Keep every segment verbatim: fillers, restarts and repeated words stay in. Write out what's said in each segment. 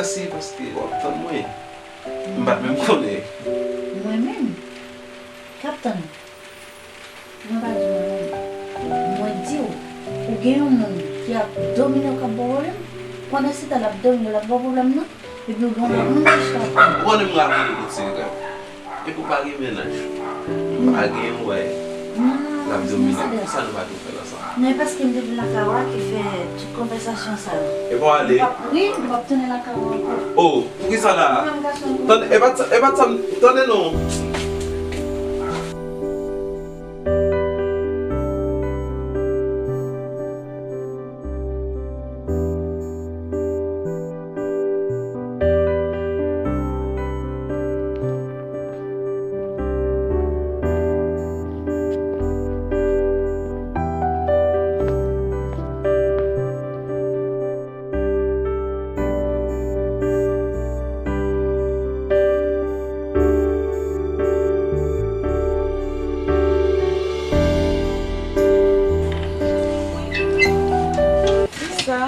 Mèsi paske w ap tann mwen. M pa t menm konnen. Mwen menm? K ap tann ou? Mwen pa di mwen menm. Mwen di w, ou gen yon moun ki ap domine w, k ap ba w pwoblèm, pandan se tan l ap domine w, l ap ba w pwoblèm nan, epi ou gen yon lòt moun ki chita ap tann ou. Ou konnen m rakonte w tout sekrè m. Epi w pa gen mennaj. M pa gen yon wè. L ap domine. Poukisa nou pa tou fè l ansanm? Men paske m te vin lakay ou a ki fè tout konvèsasyon sa yo. Epi w ale? Wi, m p ap tounen lakay ou ankò. Oh, poukisa la? Ou menm gason pou... Tande, e pa t sa, e pa t sa m, tande non. Kisa?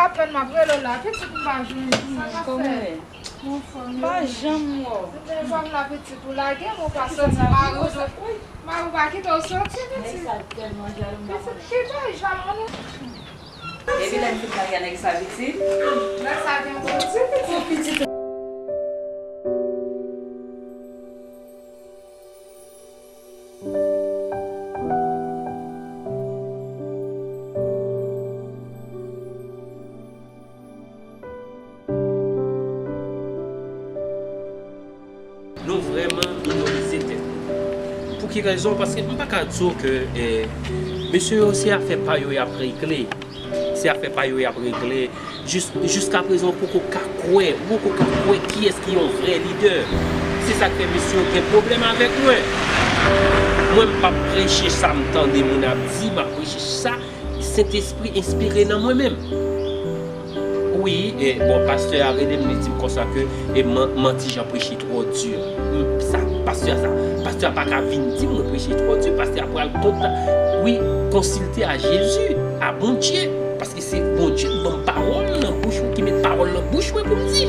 Apèn m ap rele w la, pitit m pa jwenn ou. Sa k ap fèt? Anfòm, wi. Pa janm wè w. Mwen menm la, pitit ou lage m, ou pa soti, mari w, mari w pa kite w soti, pitit. Pitit, ki bagay jalou, non? Epi lè m fin marye a nèg sa pitit. Nèg sa gen gwo ti pitit. Nou vrèman minorize tèt nou. Pou ki rezon? Paske m pa ka di w ke, eh, mesye yo se afè pa yo y ap regle. Se afè pa yo y ap regle. Jis, jiskaprezan, ou poko ka kwè, ou poko ka kwè kiyès ki yon vrè lidè. Se sa k fè mesye yo gen pwoblèm avèk mwen. Mwen, m p ap preche sa m tande moun ap di, m ap preche sa Sentespri enspire nan mwen menm. Wi, e, bon, pastè a rele m, li di m konsa ke, e, man-, manti Jan preche twò di. M, sa, pastè a sa, pastè a pa ka vin di m mwen preche twò di, pastè a pral konta-, wi, konsilte a Jezi, a Bondye, paske se Bondye ki ban m pawòl nan bouch mwen, ki met pawòl nan bouch mwen pou m di.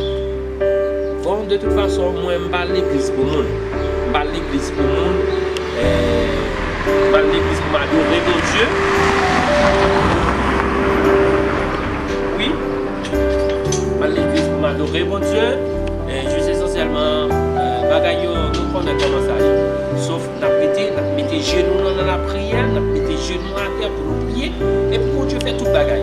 Bon, de tout fason, mwen, m pa al legliz pou moun. M pa al legliz pou moun. Eh, m al legliz pou m adore Bondye. Wi. M al legliz pou m adore Bondye. Eh, jis esansyèlman, eh, bagay yo, nou konnen kòman sa ye. Sof n ap rete, n ap mete jenou nou nan lapriyè, n ap mete jenou atè pou nou priye, epi Bondye fè tout bagay.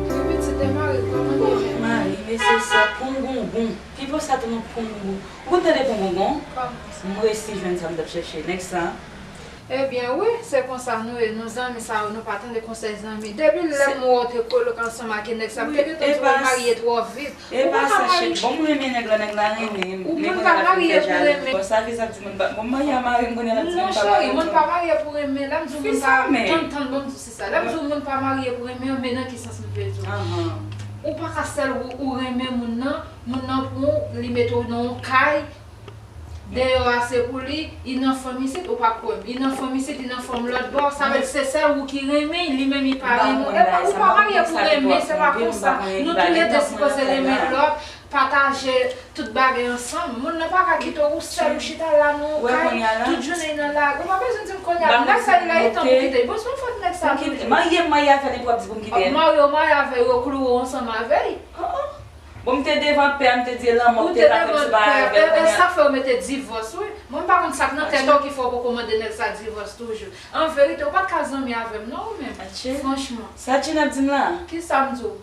Wi, pitit, e mari w, kòman l ye menm? Mari, mesye sa, pongongon. Pipo sa tèlman pongongon. Ou konn tande pongongon? Kòman sa? M resi jwenn sa m t ap chèche. Nèg sa. Ebyen, wi, se konsa nou ye. Nou zanmi sa yo, nou pa tande konsèy zanmi. Depi lè m wè w te kole ansanm ak nèg sa, m te gentan di w marye twò vit. Ou pa ka marye. Bon, m renmen nèg la, nèg la renmen m. Ou moun pa marye pou renmen. Bon, sa vle sa di moun pa, bon, m marye a mari m, kounye a l ap di moun pa marye pou renmen. Non, cheri, moun pa marye pou renmen. Lè m di w moun pa, tann, tann, bon, m di w se sa. Lè m di w moun pa marye pou renmen, men nan ki sans m vle di w? Ou pa ka sèl ou, ou renmen moun nan, moun nan pran w, li mete w nan yon kay, deyò a se pou li, li nan fanm isit, ou pa kwè m. Li nan fanm isit, li nan fanm lòt bò, sa vle di se sèl ou ki renmen, li menm li pa renmen w. Epa, ou pa marye pou renmen, se pa konsa. Nou toulède sipoze renmen lòt, pataje tout bagay ansanm. Moun nan pa ka kite w, ou sèl, ou chita la nan yon kay, tout jounen nan lari. Ou pa bezwen di m kounye a, nèg sa li la, li tan pou kite. Bon, se yon fòt nèg sa toujou. Marye m marye avè l, epi w ap di pou m kite l. Marye w marye avè l, yo klouwe w ansanm avè l. Bon, m te devan pè a, m te di e lanmò ki te ka fè m separe avè l. E sa fè yo mete divòs, wi. Mwen, m pa konn sa k nan tèt ou ki fè w poko mande nèg sa divòs toujou. An verite, ou pa t ka zanmi avè m, non, ou menm. Franchman. Sa Djina ap di m la? Kisa m di w?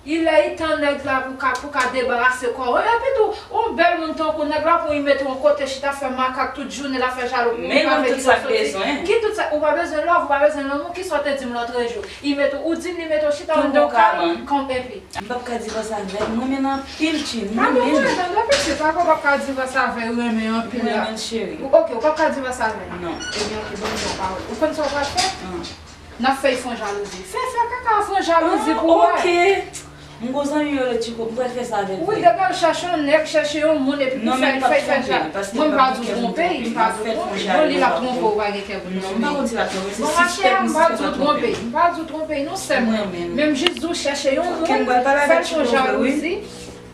Li lè li tan nèg la pou ka, pou ka debarase kò w. Epi tou, yon bèl moun tankou nèg la pou li mete yon kote chita fè makak tout jounen, l ap fè jalou pou ou pa vle kite w soti. Ki tout sa, ou pa bezwen love, ou pa bezwen lanmou, kisa w te di m lòtrejou? Li mete, ou di m li mete w chita anndan yon kay, epi. M p ap ka divòse avè l, m renmen l anpil, Chin, m renmen l. Pitit, pa konn w p ap ka divòse avè l, renmen anpil la. M renmen l, cheri. Ok, ou p ap ka divòse avè l? Non. Ebyen, ok, ban m yon pawòl. Ou konn sa w pral fè? N ap fè l fè yon jalouzi. Fè, fè kaka fè yon jalouzi pou w wè. Ok. M gon zanmi yo rele Tchiko, m pral fè sa avè l vre. Wi, depi al chache yon nèg, chache yon moun epi pou fè l fè, fè sa. Mwen m pa di w twonpe, m pa di w twonpe. Bon, li l ap twonpe w, pa gen kè pou li. Non, m pa konn si l ap twonpe, se sispèk m si l ap twonpe. Bon, machè, m pa di w twonpe, m pa di w twonpe, non, sè m. Menm jis di w chache yon moun, fè l fè w jalouzi.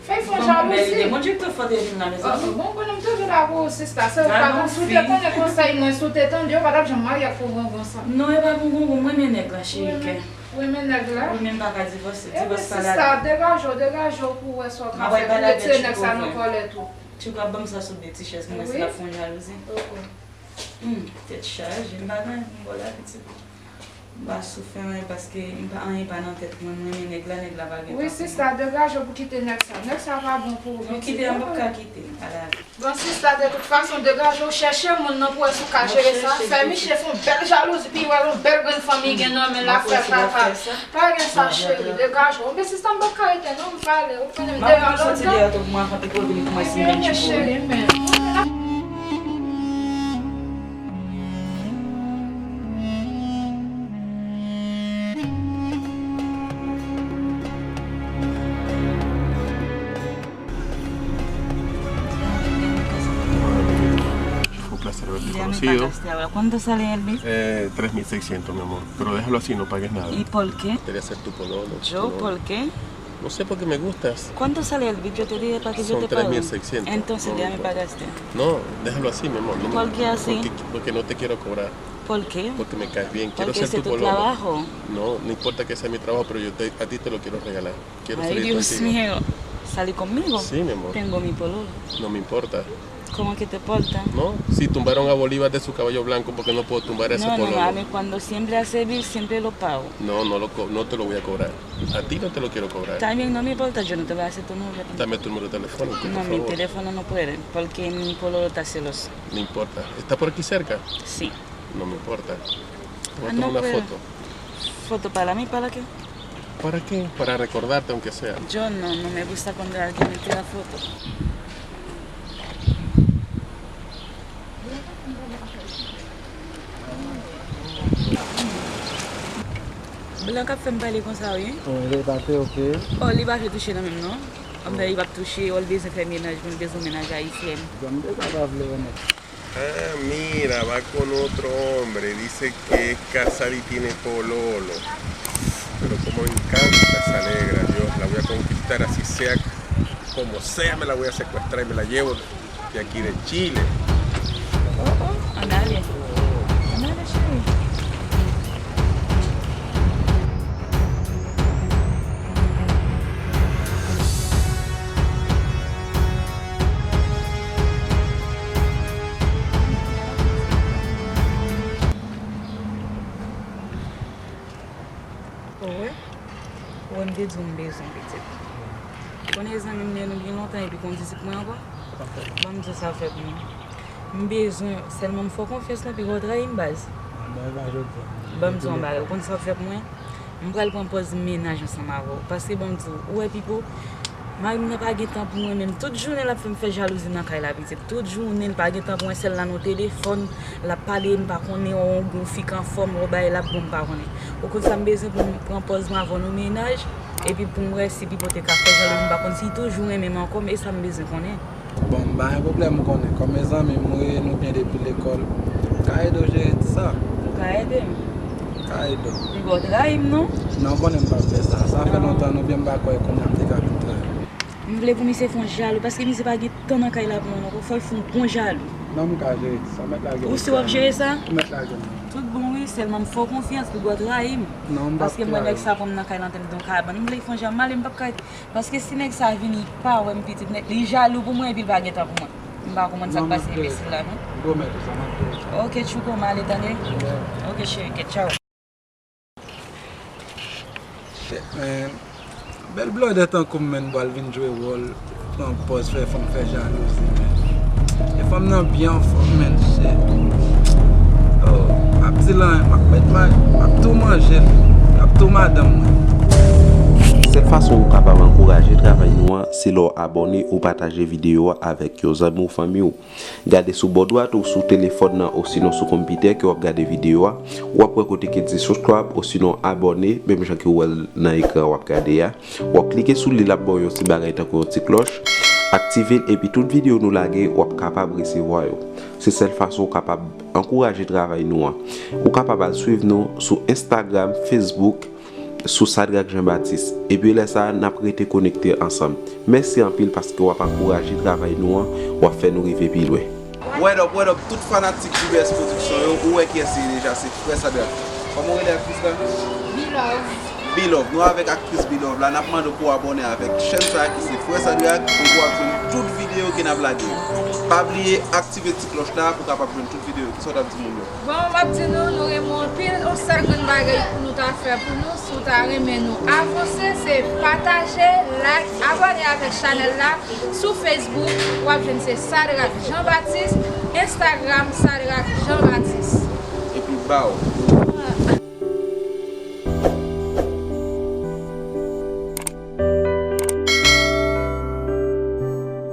Fè l fè w jalouzi. Bon, bèl ide. Bondye ki te fè w te vin la, mezanmi. Bon, konnen m toujou la pou ou, sista. Se ou pa konn, si w te konnen konsèy mwen, si w te tande, ou pa t ap janm marye ak pou gongon sa. Non, e pa pou gongon, mwen renmen nèg la, cheri kè. Ou renmen nèg la? Wi, men m pa ka divòse. Divòs pa la. Ebyen, sista, degaje w, degaje w pou w wè sa w ka fè pou w retire nèg sa nan kòlèt ou. Tchiko ap ban m sa sou de ti chèz pou mwen, si l ap fè yon jalouzi. Wi. Hum, tèt chaje, m pa gen anyen pou m ba w la, pitit. M pa soufè anyen paske m pa, anyen pa nan tèt mwen, mwen renmen nèg la, nèg la pa gen tan pou mwen. Wi, sista, degaje w pou kite nèg sa. Nèg sa pa bon pou ou, pitit. Non, kite a, m p ap ka kite, ala. Bon, sista, de tout fason, degaje w, chèche moun nan pou wè si w ka jere sa. Fè misye fè yon bèl jalouzi, pi wè yon bèl grenn fanmi gen nan men l ap fè papa. Pa gen sa, cheri, degaje w. Oubyen, sista, m p ap ka rete, non, m prale. Ou konnen m devan lontan. Mwen, cheri, men. Fue un placer haberte conocido. ¿Cuánto sale el bill? Eh, tres mil seiscientos, mi amor. Pero déjalo así, no pagues nada. ¿Y por qué? Quería ser tu pololo. ¿Yo por qué? No sé, porque me gustas. ¿Cuánto sale el bill? Yo te dije pa ke yo te pago. Son tres mil seiscientos. Entonces, déjame pagarte. No, déjalo así, mi amor. ¿Por qué así? Porque, porque no te quiero cobrar. ¿Por qué? Porque me caes bien. Quiero ser tu pololo. Porque ese es tu trabajo. No, no importa que sea mi trabajo, pero yo te, a ti te lo quiero regalar. Quiero salir contigo. Ay, Dios mío. ¿Salir conmigo? Sí, mi amor. Tengo mi pololo. No me importa. ¿Cómo que te importa? No, si tumbaron a Bolívar de su caballo blanco, ¿por qué no puedo tumbar a ese pololo? No, no, a mí cuando siempre hace bill, siempre lo pago. No, no lo co-, no te lo voy a cobrar. A ti no te lo quiero cobrar. Está bien, no me importa, yo no te voy a hacer tu novia tampoco. Dame tu número de teléfono, por favor. No, mi teléfono no puede, porque mi pololo está celoso. No importa. ¿Está por aquí cerca? Sí. No me importa. Voy a tomar una foto. Ah, no puedo. ¿Foto para mí, para qué? ¿Para qué? Para recordarte, aunque sea. Yo no, no me gusta cuando alguien me tira foto. Blan k ap fè m pale konsa, wi. Wi, li pa te oke. Oh, li pa vle touche nan menm, non. Anben, li p ap touche, oh, li bezwen fè mennaj, mwen bezwen mennaj ayisyèn. Bon, m te ka pa vle, onèt. Ah, mira, va con otro hombre. Dice que es casada y tiene pololo. Pero como me encanta esa negra, Dios, la voy a conquistar, así sea, como sea, me la voy a secuestrar y me la llevo de aquí de Chile. Oh, oh, ann ale. Ann ale, cheri. Ou wè? Ou wè m te di w m bezwen pitit. Ou konnen zanmi m li, nou gen lontan epi konn pitit mwen ankò? Ban m di w sa w fè pou mwen. M bezwen w, sèlman m fè w konfyans non, piga w trayi m baz. Ban m di w yon bagay, ou konn sa w fè pou mwen? M pral pran pòz mennaj ansanm avè w. Paske ban m di w, ou wè Pipo, mari m nan pa gen tan pou mwen menm. Tout jounen l ap fè m fè jalouzi nan kay la, pitit. Tout jounen l pa gen tan pou mwen, sèl nan telefòn, l ap pale, m pa konnen, yon, yon fi k anfòm, yon bagay l ap bon, m pa konnen. Ou konn sa m bezwen pou m pran pòz mwen avè w, nou mennaj, epi pou m wè si Pipo te ka fè jalouzi, m pa konn si l toujou renmen m ankò, men e sa m bezwen konnen. Bon, m pa gen pwoblèm, ou konnen. Kòm e zanmi m ou ye, nou byen depi lekòl. M ka ede w jere ti sa. Ou ka ede m? M ka ede w. Pipo trayi m, non? Non, ou konnen m p ap fè sa. Sa fè lontan nou byen, m pa kwè kounye a m te ka vin trayi. M vle pou misye fè yon jalou, paske misye pa gen tan nan kay la pou mwen, non. Fò l fè yon bon jalou. Non, m ka jere ti sa. Mèt lage m. Ou si w ap jere sa? Mèt lage m. Tout bon, wi, sèlman m fè w konfyans, piga w trayi m. Non, m p ap trayi w. Paske mwen, nèg sa pran m nan kay la, antre m nan yon kabann. M vle fè yon jalou, m ale, m p ap ka. Paske si nèg sa vini, li pa wè m pitit nèt, li jalou pou mwen epi l pa gen tan pou mwen. M pa konprann sa k pase enbesil la, non. M pwomèt ou sa, m ap peye sa. Oke, Tchouko, m ale tande. Oke, cheri, kèt, tchaw. Men, bèl blòdè tankou m, men, pral vin jwe wòl, pran pòz, fè fanm fè jalouzi, men. E fanm nan byen anfòm, men, shit. Oh, m ap di l anyen, m ap met ma-, m ap tou manje l, m ap tou madanm mwen. Sèl fason ou kapab ankouraje travay nou an, se lè w abòne ou pataje videyo a avèk yon zanmi w, fanmi w. Gade sou bò dwat ou sou telefòn nan osinon sou konpitè ke w ap gade videyo a, w ap wè kote ki di subscribe osinon abòne, menm jan ke w wè l nan ekran w ap gade a. W ap klike sou li, l ap ba w yon ti bagay tankou yon ti klòch. Aktive l epi tout videyo nou lage, w ap kapab resevwa yo. Se sèl fason w kapab ankouraje travay nou an. Ou kapab al swiv nou sou Instagram, Facebook, sou Sadrac Jean Baptiste. Epi lè sa a, n ap rete konekte ansanm. Mèsi anpil paske w ap ankouraje travay nou an, w ap fè nou rive pi lwen. What up, what up, tout fanatik J B S Production yo, ou wè kiyès li ye deja, se frè Sadrac. Kòman w rele aktris la? Bilove. Bilove. Nou avèk aktris Bilove la, n ap mande w pou w abòne avèk chèn sa a ki se Frè Sadrac, pou w ap jwenn tout videyo ke n ap lage yo. Pa bliye aktive ti klòch la pou w kapab jwenn tout videyo. Kisa w t ap di moun yo? Bon, m ap di nou, nou renmen w anpil. Yon sèl grenn bagay pou nou ta fè pou nou, si w ta renmen nou avanse, se pataje, like, abòne avèk chanèl la. Sou Facebook, w ap jwenn se Sadrac Jean Baptiste, Instagram, Sadrac Jean Baptiste. Epi baw.